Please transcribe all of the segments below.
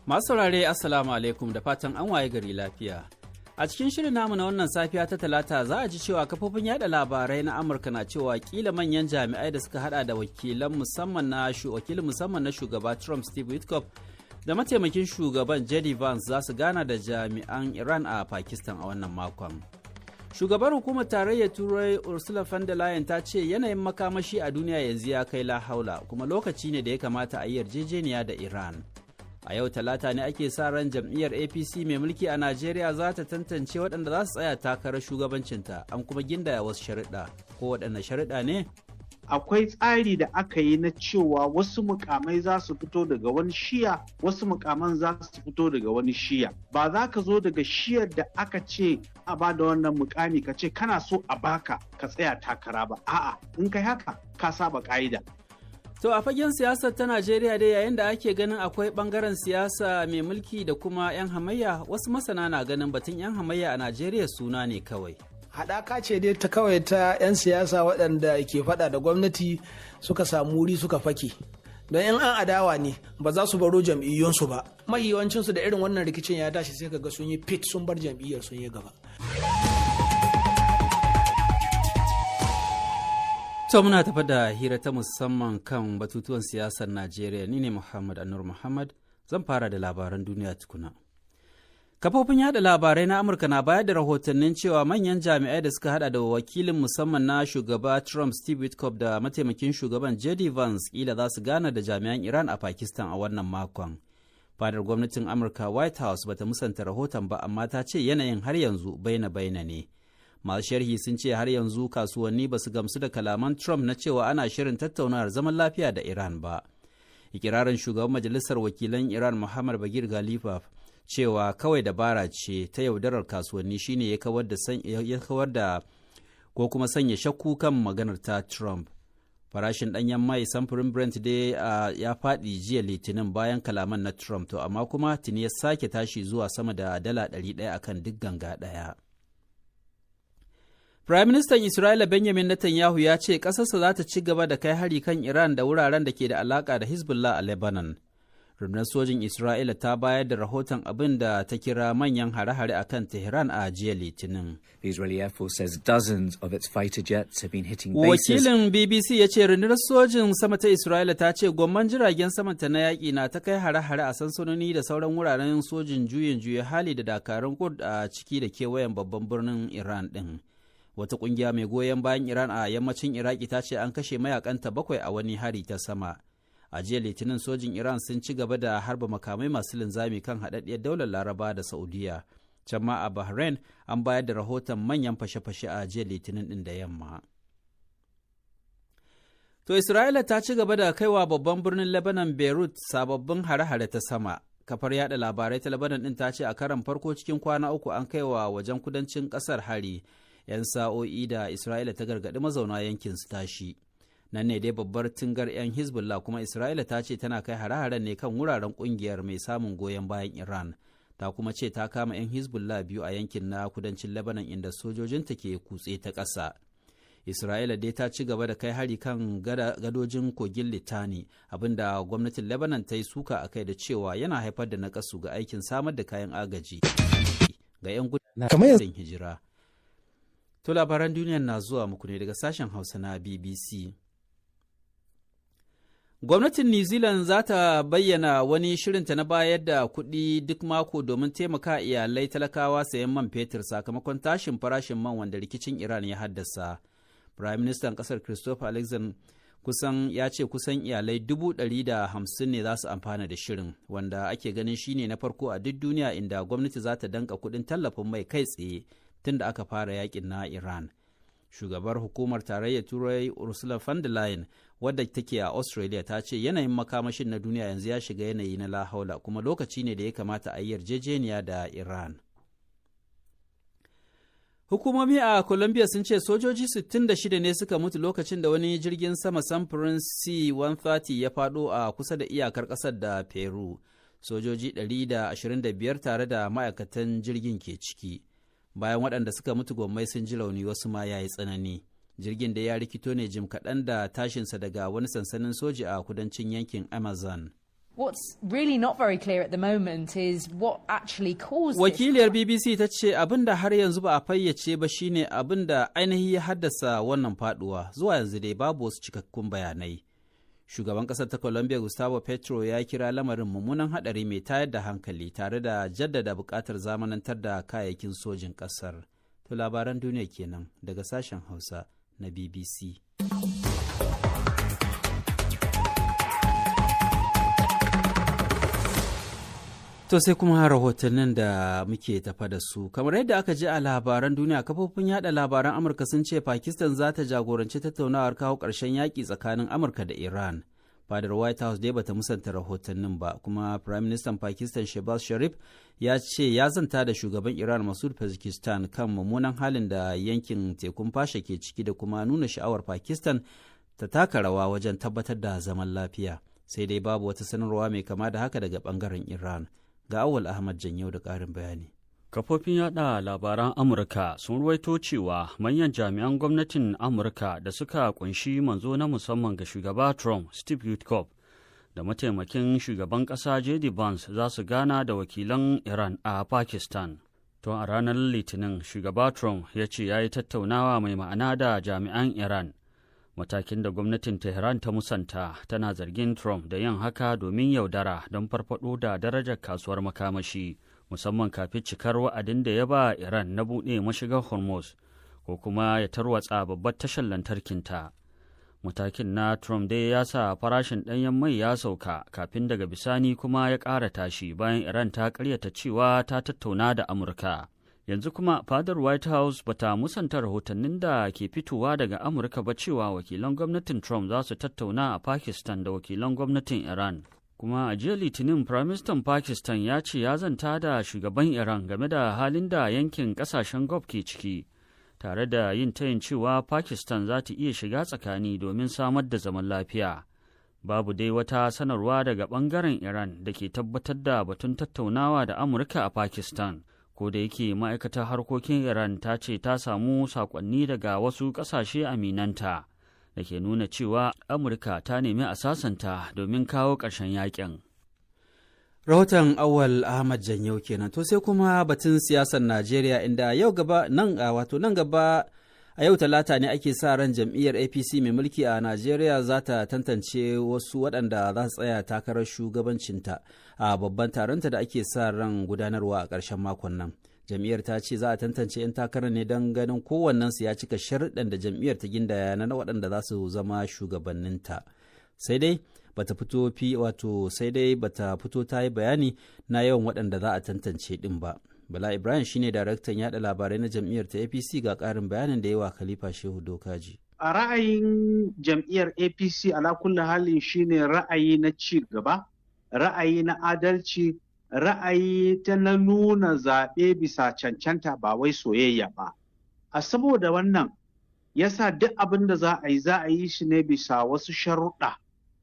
Masu saurare, Assalamu alaikum, da fatan an waye gari lafiya. A cikin shirin namu na wannan safiya ta Talata, za a ji cewa kafofin yada labarai na Amurka na cewa kila manyan jami'ai da suka hada da wakilan musamman na wakilin musamman na shugaba Trump, Steve Witkoff, da mataimakin shugaban JD Vance za su gana da jami'an Iran a Pakistan a wannan makon. Shugabar hukumar tarayyar Turai Ursula von der Leyen ta ce yanayin makamashi a duniya yanzu ya kai la haula, kuma lokaci ne da ya kamata a yi yarjejeniya da Iran. A yau Talata ne ake sa ran jam'iyyar APC mai mulki a Najeriya za ta tantance waɗanda za su tsaya takarar shugabancinta, an kuma gindaya wasu sharuɗa. Ko waɗanne sharuɗa ne? Akwai tsari da aka yi na cewa wasu mukamai za su fito daga wani shiya, wasu mukaman za su fito daga wani shiya. Ba za ka zo daga shiyar da aka ce a ba da wannan mukami ka ce kana so a baka ka tsaya takara ba. A'a, in kai haka ka saba ka'ida. To, a fagen siyasar ta Najeriya dai, yayin da ake ganin akwai bangaren siyasa mai mulki da kuma 'yan hamayya, wasu masana na ganin batun 'yan hamayya a Najeriya suna ne kawai. Haɗaka ce dai ta kawai ta 'yan siyasa waɗanda ke faɗa da gwamnati suka samu wuri suka fake. Don in an adawa ne, ba za su baro jam'iyyunsu ba. Mahiyawancinsu da irin wannan rikicin ya tashi, sai kaga sun yi fit, sun bar jam'iyyar sun yi gaba. To, muna tafa da hira ta musamman kan batutuwan siyasar Najeriya. Ni ne Muhammad Anur Muhammad, zan fara da labaran duniya tukuna. Kafofin yada labarai na Amurka na bayar da rahotannin cewa manyan jami'ai da suka hada da wakilin musamman na shugaba Trump, Steve Witkoff, da mataimakin shugaban JD Vance kila za su gana da jami'an Iran a Pakistan a wannan makon. Fadar gwamnatin Amurka, White House, bata musanta rahoton ba, amma ta ce yanayin har yanzu baina baina ne. Masu sharhi sun ce har yanzu kasuwanni ba su gamsu da kalaman Trump na cewa ana shirin tattaunawar zaman lafiya da Iran ba. Ikirarin shugaban majalisar wakilan Iran Muhammad Bagir Ghalibaf cewa kawai dabara ce ta yaudarar kasuwanni shine ya kawar da ko kuma sanya shakku kan maganar ta Trump. Farashin ɗanyen mai samfurin Brent dai ya faɗi jiya Litinin bayan kalaman na Trump, to amma kuma tuni ya sake tashi zuwa sama da dala 100 akan duk ganga ɗaya. Firaministan Isra'ila Benjamin Netanyahu ya ce ƙasarsa za ta ci gaba da kai hari kan Iran da wuraren da ke da alaƙa da Hezbollah a Lebanon. Rundunar sojin Isra'ila ta bayar da rahoton abin da ta kira manyan hare-hare a kan Tehran a jiya Litinin. The Israeli Air Force says dozens of its fighter jets have been hitting bases. Wakilin BBC ya ce rundunar sojin sama ta Isra'ila ta ce gwamman jiragen sama ta na yaƙi na ta kai hare-hare a sansanoni da sauran wuraren sojin juyin juya hali da dakarun Quds a ciki da kewayen babban birnin Iran ɗin. Wata ƙungiya mai goyon bayan Iran a yammacin Iraki ta ce an kashe mayakanta bakwai a wani hari ta sama. A jiya Litinin, sojin Iran sun ci gaba da harba makamai masu linzami kan haɗaɗɗiyar Daular Laraba da Saudiya. Can ma a Bahrain an bayar da rahoton manyan fashe-fashe a jiya Litinin ɗin da yamma. To, Isra'ila ta ci gaba da kaiwa babban birnin Lebanon, Beirut, sababbin hare-hare ta sama. Kafar yada labarai ta Lebanon ɗin ta ce a karan farko cikin kwana 3 an kaiwa wajen kudancin ƙasar hari, 'yan sa'o'i da Isra'ila ta gargaɗi mazauna yankin su tashi. Nan ne dai babbar tungar 'yan Hezbollah, kuma Isra'ila ta ce tana kai hare-haren ne kan wuraren kungiyar mai samun goyon bayan Iran. Ta kuma ce ta kama 'yan Hezbollah biyu a yankin na kudancin Lebanon, inda sojojinta ke kutse ta ƙasa. Isra'ila dai ta ci gaba da kai hari kan gadojin kogin Litani, abinda gwamnatin Lebanon ta yi suka a kai da cewa yana haifar da nakasu ga aikin samar da kayan agaji ga 'yan gudun hijira. To, labaran duniyar na zuwa muku ne daga sashen Hausa na BBC. Gwamnatin New Zealand za ta bayyana wani shirinta na bayar da kuɗi duk mako domin taimaka iyalai talakawa sayan man fetur sakamakon tashin farashin man wanda rikicin Iran ya haddasa. Prime Minister ƙasar Christopher Luxon kusan ya ce kusan iyalai 150,000 ne za su amfana da shirin, wanda ake ganin shine na farko a duk duniya inda gwamnati za ta danka kuɗin tallafin mai kai tsaye tun da aka fara yakin na Iran. Shugabar hukumar tarayyar Turai Ursula von der Leyen, wadda take a Australia, ta ce yanayin makamashin na duniya yanzu ya shiga yanayi na lahaula, kuma lokaci ne da ya kamata a yi yarjejeniya da Iran. Hukumomi a Colombia sun ce sojoji 66 ne suka mutu lokacin da wani jirgin sama samfurin C-130 ya faɗo a kusa da iyakar ƙasar da Peru. Sojoji 125 tare da ma'aikatan jirgin ke ciki. Bayan waɗanda suka mutu, gwammai sun ji rauni, wasu ma ya yi tsanani. Jirgin da ya rikito ne jim kaɗan da tashinsa daga wani sansanin soji a kudancin yankin Amazon. What's really not very clear at the moment is what actually caused Wakiliyar BBC ta ce abin da har yanzu ba a fayyace ba shine abin da ainihi ya haddasa wannan faduwa zuwa yanzu dai babu wasu cikakkun bayanai. Shugaban ƙasar ta Colombia Gustavo Petro ya kira lamarin mummunan hadari mai tayar da hankali tare da jaddada buƙatar zamanantar da kayayyakin sojin ƙasar. To labaran duniya kenan daga sashen Hausa na BBC. To sai kuma rahotannin da muke tafa da su. Kamar yadda aka ji a labaran duniya, kafofin yada labaran Amurka sun ce Pakistan za ta jagoranci tattaunawar kawo ƙarshen yaƙi tsakanin Amurka da Iran. Fadar White House dai bata musanta rahotannin ba, kuma Prime Minister Pakistan Shehbaz Sharif ya ce ya zanta da shugaban Iran Masoud Pezeshkian kan mummunan halin da yankin tekun fasha ke ciki da kuma nuna sha'awar Pakistan ta taka rawa wajen tabbatar da zaman lafiya. Sai dai babu wata sanarwa mai kama da haka daga bangaren Iran. Ga Awal Ahmad Janyau da ƙarin bayani. Kafofin yada labaran Amurka sun ruwaito cewa manyan jami'an gwamnatin Amurka da suka kunshi manzo na musamman ga shugaba Trump, Steve Witkoff, da mataimakin shugaban ƙasa J.D. Vance za su gana da wakilan Iran a Pakistan. Tun a ranar Litinin, shugaba Trump ya ce ya yi tattaunawa mai ma'ana da jami'an Iran. Matakin da gwamnatin Tehran ta musanta tana zargin Trump da yin haka domin yaudara don farfado da darajar kasuwar makamashi, musamman kafin cikar wa'adin da ya ba Iran na buɗe mashigar Hormuz ko kuma ya tarwatsa babbar tashar lantarkinta. Matakin na Trump dai ya sa farashin ɗanyen mai ya sauka kafin daga bisani kuma ya ƙara tashi bayan Iran ta ƙaryata cewa ta tattauna da Amurka. Yanzu kuma fadar White House bata musanta rahotannin da ke fitowa daga Amurka ba cewa wakilan gwamnatin Trump za su tattauna a Pakistan da wakilan gwamnatin Iran. Kuma a jiya Litinin, Firaministan Pakistan ya ce ya zanta da shugaban Iran game da halin da yankin kasashen Gulf ke ciki, tare da yin tayin cewa Pakistan za ta iya shiga tsakani domin samar da zaman lafiya. Babu dai wata sanarwa daga bangaren Iran da ke tabbatar da batun tattaunawa da Amurka a Pakistan. Ko da yake ma'aikatar harkokin Iran ta ce ta samu sakonni daga wasu ƙasashe aminanta da ke nuna cewa Amurka ta nemi a sasanta domin kawo ƙarshen yakin. Rahoton Awal Ahmad Janyau kenan. To sai kuma batun siyasar Najeriya inda yau gaba nan wato nan gaba a yau Talata ne ake sa ran jam'iyyar APC mai mulki a Najeriya za ta tantance wasu waɗanda za su tsaya takarar shugabancinta a babban taronta da ake sa ran gudanarwa a ƙarshen makon nan. Jam'iyyar ta ce za a tantance 'yan takarar ne don ganin kowannensu ya cika sharuɗan da jam'iyyar ta gindaya na waɗanda za su zama shugabanninta. Sai dai bata fito fi wato sai dai bata fito ta yi bayani na yawan waɗanda za a tantance ɗin ba. Bala Ibrahim shine daraktan yada labarai na jam'iyyar ta APC, ga ƙarin bayanin da yawa Khalifa Shehu Dokaji. A ra'ayin jam'iyyar APC ala kulli halin shine ra'ayi na ci gaba, ra'ayi na adalci, ra'ayi ta na nuna zaɓe bisa cancanta ba wai soyayya ba. A saboda wannan yasa duk abin da za a yi za a yi shi ne bisa wasu sharuɗa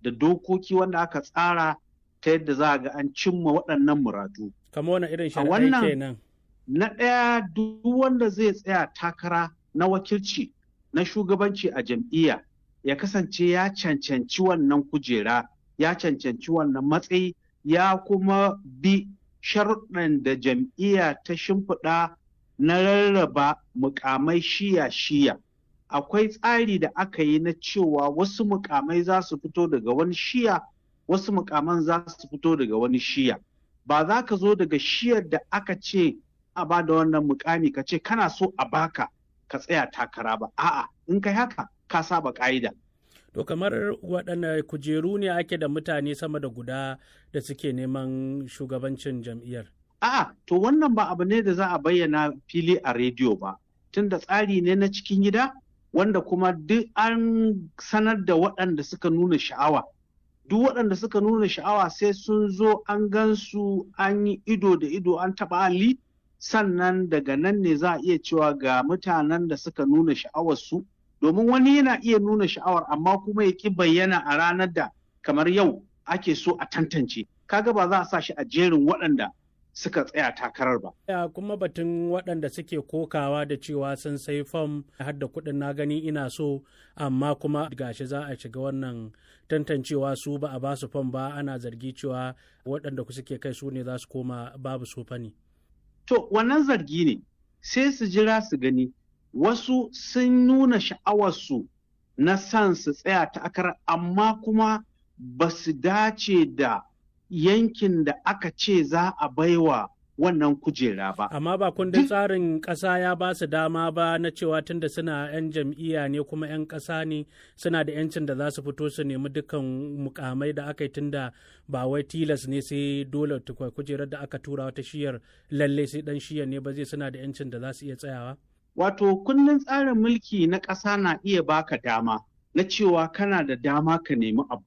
da dokoki wanda aka tsara ta yadda za a ga an cimma waɗannan muradu. Kamar wani irin shari'a kenan? Na ɗaya, duk wanda zai tsaya takara na wakilci na shugabanci a jam'iyya ya kasance ya cancanci wannan kujera, ya cancanci wannan matsayi, ya kuma bi sharuɗan da jam'iyya ta shimfiɗa na rarraba mukamai shiya-shiya. Akwai tsari da aka yi na cewa wasu mukamai za su fito daga wani shiya, wasu mukaman za su fito daga wani shiya. Ba za ka zo daga shiyar da aka ce a ba da wannan mukami ka ce kana so a baka ka tsaya takara ba. A'a, in kai haka ka saba ka'ida. To kamar waɗanne kujeru ne ake da mutane sama da guda da suke neman shugabancin jam'iyyar? A'a, to wannan ba abu ne da za a bayyana fili a rediyo ba, tunda tsari ne na cikin gida wanda kuma duk an sanar da waɗanda suka nuna sha'awa. Duk waɗanda suka nuna sha'awa sai sun zo an gansu, an yi ido da ido, an taɓa ali, sannan daga nan ne za a iya cewa ga mutanen da suka nuna sha'awarsu, domin wani yana iya nuna sha'awar amma kuma ya ƙi bayyana a ranar da kamar yau ake so a tantance. Kaga ba za a sa shi a jerin waɗanda suka tsaya takarar ba. Ya kuma batun waɗanda suke kokawa da cewa sun sai fam har da kuɗin na gani ina so, amma kuma gashi za a shiga wannan tantancewa, su ba a ba su fam ba, ana zargi cewa waɗanda suke kai su ne za su koma babu su fani. To wannan zargi ne, sai su jira su gani. Wasu sun nuna sha'awarsu na san su tsaya takarar, amma kuma ba su dace da yankin da aka ce za a baiwa wannan kujera ba. Amma ba kundin tsarin ƙasa ya ba su dama ba na cewa tunda suna 'yan jam'iyya ne kuma 'yan ƙasa ne, suna da 'yancin da za su fito su nemi dukkan mukamai da aka yi, tunda ba wai tilas ne sai dole kujerar da aka tura wata shiyar lalle sai dan shiyar ne ba zai, suna da 'yancin da za su iya tsayawa. Wato kundin tsarin mulki na ƙasa na iya baka dama na cewa kana da dama ka nemi abu.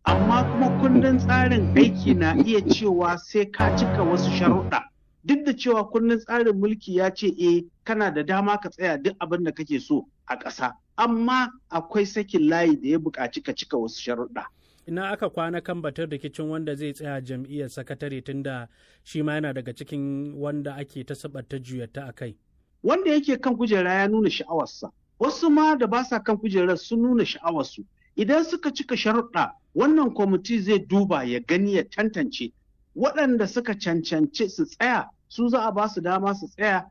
Amma kuma kundin tsarin aiki na iya cewa sai ka cika wasu sharuɗa. Duk da cewa kundin tsarin mulki ya ce eh, kana da dama ka tsaya duk abin da kake so a ƙasa, amma akwai sakin layi da ya buƙaci ka cika wasu sharuɗa. Ina aka kwana kan batun rikicin wanda zai tsaya jam'iyyar sakatare, tunda shi ma yana daga cikin wanda ake ta sabatta juyata a kai? Wanda yake kan kujera ya nuna sha'awarsa, wasu ma da ba sa kan kujerar sun nuna sha'awarsu. Idan suka cika sharuɗa, wannan kwamiti zai duba ya gani ya tantance waɗanda suka cancanci su tsaya, su za a ba su dama su tsaya.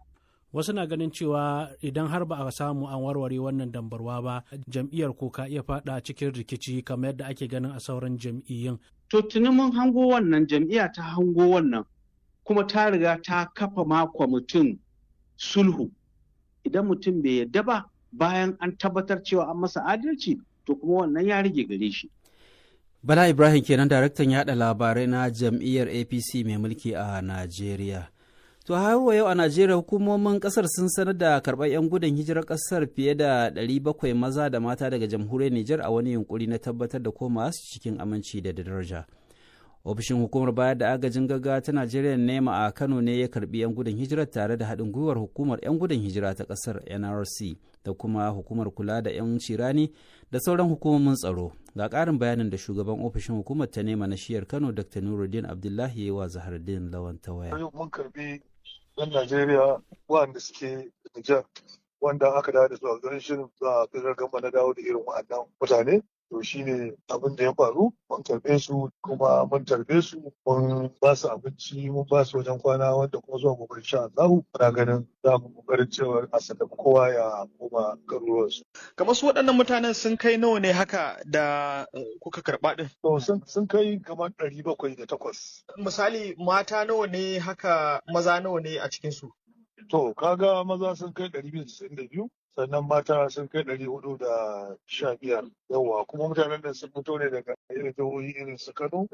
Wasu na ganin cewa idan har ba a samu an warware wannan dambarwa ba, jam'iyyar ko ka iya fada cikin rikici kamar yadda ake ganin a sauran jam'iyyun. To tuni mun hango wannan, jam'iyya ta hango wannan, kuma ta riga ta kafa ma kwamitin sulhu. Idan mutum bai yarda ba bayan an tabbatar cewa an masa adalci, to kuma wannan ya rage gare shi. Bala Ibrahim kenan, daraktan yada labarai na jam'iyyar APC mai mulki a Najeriya. To har wa yau a Najeriya, hukumomin kasar sun sanar da karɓar 'yan gudun hijirar kasar fiye da 700 maza da mata daga jamhuriyar Nijar a wani yunkuri na tabbatar da komawa su cikin aminci da daraja. Ofishin hukumar bayar da agajin gaggawa ta Najeriya NEMA a Kano ne ya karbi 'yan gudun hijirar tare da haɗin gwiwar hukumar 'yan gudun hijira ta ƙasar NRC da kuma hukumar kula da 'yan cirani da sauran hukumomin tsaro. Ga ƙarin bayanin da shugaban ofishin hukumar ta NEMA na shiyar Kano, Dr. Nuruddin Abdullahi, wa Zahardin Lawan ta waya. Yau mun karbi 'yan Najeriya waɗanda suke Nijar, wanda aka dawo da su a garin shirin za a fitar gama na dawo da irin waɗannan mutane. To shine abin da ya faru, mun karɓe su kuma mun tarbe su, mun ba su abinci, mun ba su wajen kwana, wanda kuma zuwa gobe insha Allah muna ganin za mu kokarin cewa a sallami kowa ya koma garuruwansu. Kamar su waɗannan mutanen sun kai nawa ne haka da kuka karɓa ɗin? To sun kai kamar 708. Misali, mata nawa ne haka, maza nawa ne a cikinsu? To kaga maza sun kai 292, sannan mata sun kai 415. Yawa kuma mutanen da sun fito ne daga irin jihohi irin su Kano,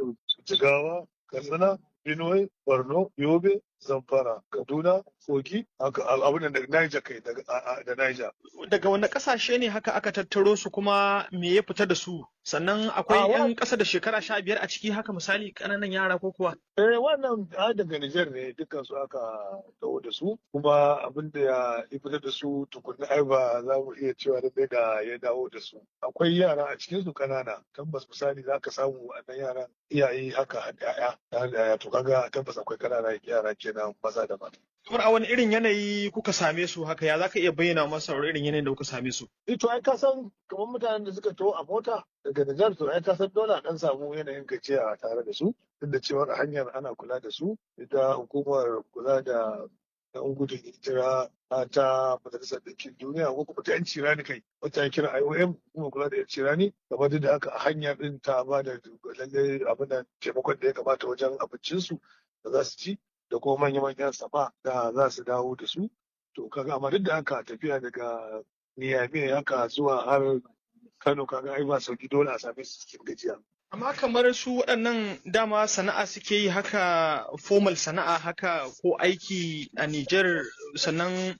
Jigawa, Katsina, Benue, Borno, Yobe, Zamfara, Kaduna, Kogi, abin da Niger kai da Niger. Daga wani ƙasashe ne haka aka tattaro su, kuma me ya fita da su? Sannan akwai 'yan ƙasa da shekara 15 a ciki haka, misali ƙananan yara ko kuwa? Eh, wannan daga Niger ne dukkan su aka taho da su, kuma abin da ya fitar da su tukunna ai ba za mu iya cewa da ga ya dawo da su. Akwai yara a cikin su ƙanana, tabbas misali za ka samu wannan yaran iyaye haka da 'ya'ya, to kaga tabbas akwai ƙananan yara kenan maza da mata. Kamar a wani irin yanayi kuka same su haka, ya za ka iya bayyana masa wani irin yanayin da kuka same su? To ai ka san kamar mutanen da suka taho a mota daga Nijar, to ai ka san dole a dan samu yanayin gajiya tare da su, duk da cewa a hanyar ana kula da su, ita hukumar kula da yan gudun hijira ta Majalisar Ɗinkin Duniya, ko kuma ta 'yanci rani kai, wacce ake kira IOM, kuma kula da 'yanci rani, kamar duk da haka a hanyar ɗin ta ba da lalle abin da taimakon da ya kamata wajen abincinsu da za su ci da kuma manya-manyan safa da za su dawo da su. To kaga amma duk da haka tafiya daga Niyame haka zuwa har Kano, kaga ai ba sauki, dole a same su cikin gajiya. Amma kamar su waɗannan dama sana'a suke yi haka, formal sana'a haka ko aiki a Nijar, sannan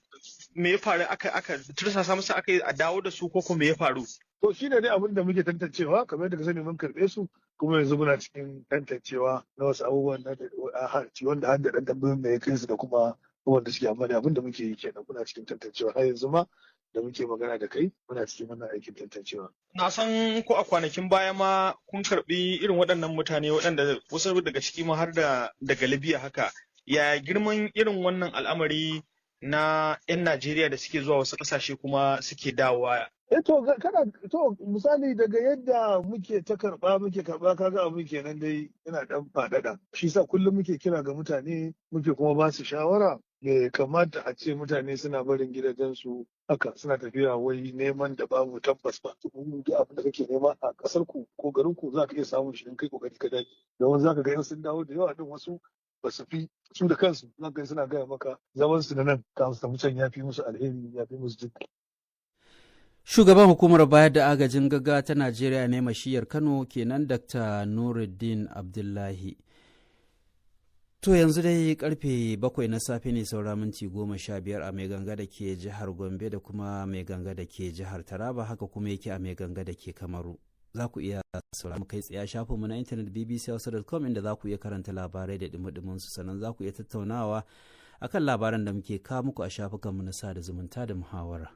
me ya faru aka tursasa musu aka yi a dawo da su, ko kuma me ya faru? To shi ne dai abin da muke tantancewa, kamar yadda ka sani mun karɓe su, kuma yanzu muna cikin tantancewa na wasu abubuwan na harci wanda har da ɗan tambayoyin mai kai su da kuma wanda suke, amma da abin da muke yi kenan, muna cikin tantancewa har yanzu ma da muke magana da kai muna cikin wannan aikin tantancewa. Na san ko a kwanakin baya ma kun karɓi irin waɗannan mutane, waɗanda wasu daga ciki ma har da daga Libya haka. Ya girman irin wannan al'amari na 'yan Najeriya da suke zuwa wasu ƙasashe kuma suke dawowa? Eh to, kana to, misali daga yadda muke ta karba muke karba, kaga abu kenan dai yana dan faɗaɗa. Shi sa kullum muke kira ga mutane, muke kuma ba su shawara, bai kamata a ce mutane suna barin gidajensu haka suna tafiya wai neman da babu tabbas ba. Duk abin da kake nema a kasar ku ko garin ku za ka iya samun shi in kai kokari ka dage. Don za ka ga in sun dawo da yawa din, wasu ba su fi su da kansu za ka suna gaya maka zaman su na nan kafin su tafi can ya fi musu alheri, ya fi musu jin. Shugaban hukumar bayar da agajin gaggawa ta Najeriya ne mashiyar Kano kenan, Dr. Nuruddin Abdullahi. To, yanzu dai karfe 7 na safe ne saura minti 15 a Mai Ganga da ke jihar Gombe da kuma Mai Ganga da ke jihar Taraba, haka kuma yake a Mai Ganga da ke Kamaru. Za ku iya sauraron kai tsaye shafinmu na intanet bbchausa.com, inda za ku iya karanta labarai da dumi su, sannan za ku iya tattaunawa akan labaran da muke kawo muku a shafukanmu na sada zumunta da muhawara.